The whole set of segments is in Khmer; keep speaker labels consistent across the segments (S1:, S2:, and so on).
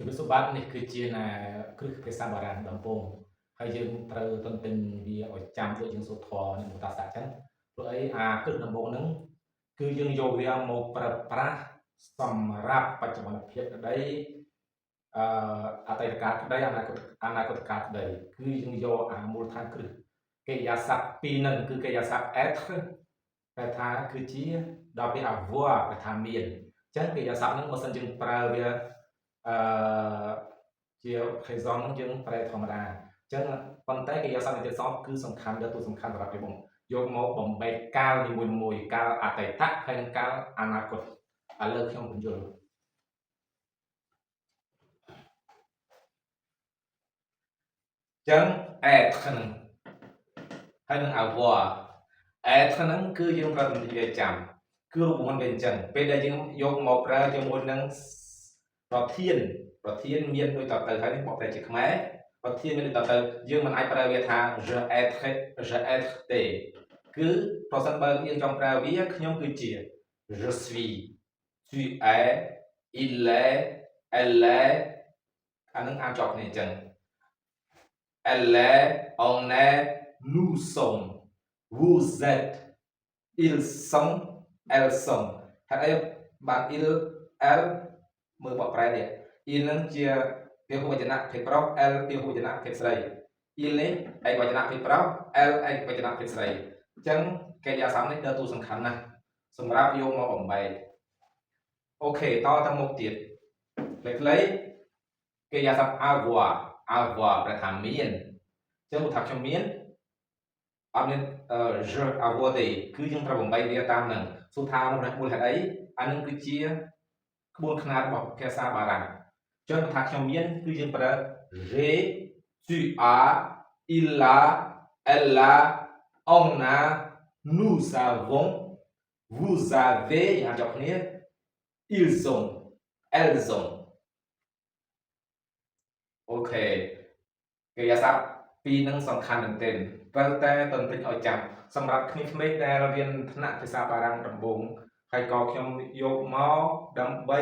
S1: ជំរាបសួរបាទនេះគឺជាណែគ្រឹះភាសាបារាំងដំបូងហើយយើងត្រូវទន្ទិញវាឲ្យចាំដូចយើងសូត្រធម៌និងមុតាសៈចឹងព្រោះអីអាគ្រឹះដំបូងហ្នឹងគឺយើងយកវាមកប្រើប្រាស់សម្រាប់បច្ចុប្បន្នភាពក្តីអឺអតីតកាលក្តីអនាគតអនាគតកាលក្តីគឺយើងយកអាមូលដ្ឋានគ្រឹះកិរិយាសព្ទពីរហ្នឹងគឺកិរិយាសព្ទ être ប្រែថាគឺជាដល់ពេល avoir ប្រែថាមានអញ្ចឹងកិរិយាសព្ទហ្នឹងបើសិនយើងប្រើវាអឺជា présent ហ្នឹងយើងប្រែធម្មតាអញ្ចឹងប៉ុន្តែកិរិយាសព្ទនិទាសគឺសំខាន់ដល់ទូសំខាន់សម្រាប់យើងយកមកបំបែកកាលនីមួយៗកាលអតីតហើយនិងកាលអនាគតឥឡូវខ្ញុំបញ្យល់អញ្ចឹង être ហ្នឹងហើយនឹង avoir être ហ្នឹងគឺយើងប្រើវិធីវាចាំគឺរូបមន្តវាអញ្ចឹងពេលដែលយើងយកមកប្រើជាមួយនឹងប្រធានប្រធានមានដូចតទៅហើយនេះបកប្រែជាខ្មែរប្រធានមានដូចតទៅយើងមិនអាចប្រើវាថា je être je être ទេគឺប្រសិនបើយើងចង់ប្រើវាខ្ញុំគឺជា je suis, tu es, il est, elle est អានឹងអានជាប់គ្នាអញ្ចឹង elle est, on est, nous sommes, vous êtes, ils sont, elles sont ហេតុអីបាន il, elle មើលបកប្រែនេះ il នឹងជាពហុវចនៈភេទប្រុស elle ពហុវចនៈភេទស្រី il នេះឯកវចនៈភេទប្រុស elle ឯកវចនៈភេទស្រីអញ្ចឹងកិរិយាសព្ទនេះដើរតួសំខាន់ណាស់សម្រាប់យកមកបំបែក OK តទៅមុខទៀតខ្លីៗកិរិយាសព្ទ avoir avoir ប្រែថាមានអញ្ចឹងបើថាខ្ញុំមានអត់មាន je avoir ទេគឺយើងត្រូវបំបែកវាតាមនឹងសួរថាមូលហេតុអីអានឹងគឺជាក្បួនខ្នាតរបស់ភាសាបារាំងអញ្ចឹងបើថាខ្ញុំមានគឺយើងប្រើ j'ai, tu as, il a, elle a, on a, nous avons, vous avez យ៉ាងចប់គ្នា ils ont, elles ont. OK កិរិយាសព្ទពីរនឹងសំខាន់មែនទែនត្រូវតែទន្ទិញឲ្យចាំសម្រាប់ក្មេងៗដែលរៀនថ្នាក់ភាសាបារាំងដំបូងហើយក៏ខ្ញុំយកមកដើម្បី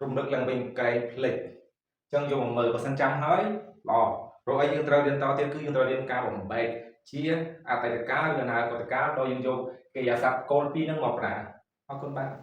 S1: រំលឹកឡើងវិញក្រែងភ្លេចអញ្ចឹងយកមកមើលបើសិនចាំហើយល្អព្រោះអីយើងត្រូវរៀនតទៀតគឺយើងត្រូវរៀនការបំបែកជាអតីតកាលឬអនាគតកាលដោយយើងយកកិរិយាសព្ទកូនពីរនឹងមកប្រើអរគុណបាទ។